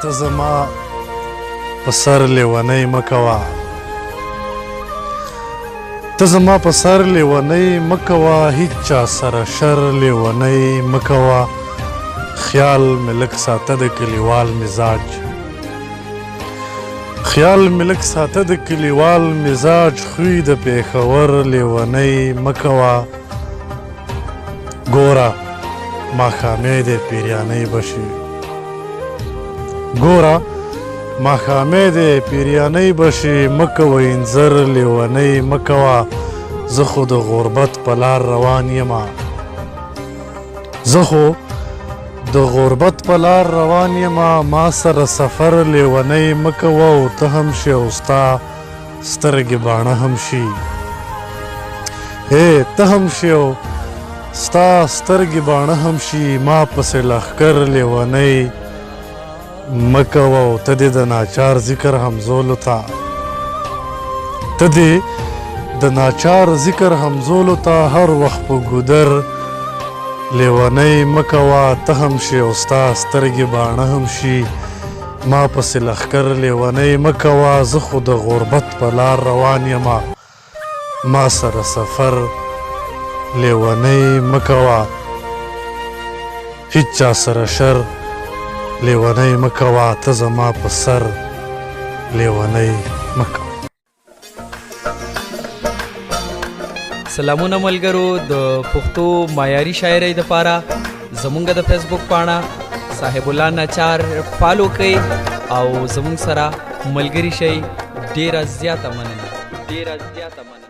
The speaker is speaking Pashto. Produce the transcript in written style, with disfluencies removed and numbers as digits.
ته زما په سر لیونۍ مه کوه، ته زما په سر لیونۍ مه کوه، هیچا سره شر لیونۍ مه کوه. خیال مې لږ ساته د کلیوال مزاج، خیال مې لږ ساته د کلیوال مزاج، خوی د پېښور لیونۍ مه کوه. ګوره ماښامی دی پیریانۍ به شي، ګوره ماښامی دی پیریانۍ به شي، مه کوه انځر لیونۍ مه کوه. زه خو د غربت په لار روان یم، زه خو د غربت په لار روان یم، ما سره سفر لیونۍ مه کوه. او ته هم شې او ستا سترګې باڼه هم شي، ای ته هم شې او ستا سترګې باڼه هم شي، ما پسې لښکر لیونۍ مه کوه. او ته دې د ناچار ذکر همزولو ته، ته دې د ناچار ذکر همزولو ته هر وخت په ګودر لیونۍ مه کوه. ته هم شې او ستا سترګې باڼه هم شي، ما پسې لښکر لیونۍ مه کوه. زه خو د غربت په لار روان یم، ما سره سفر لیونۍ مه کوه، هیچا سره شر لیونۍ مه کوه، ته زما په سر لیونۍ مه کوه. سلامونه ملګرو، د پښتو معیاري شاعرۍ د پاره زمونږ د فیسبوک پاڼه صاحب الله ناچار فالو کړئ او زمونږ سره ملګری شئ. ډیره زیاته مننه، ډیره زیاته مننه.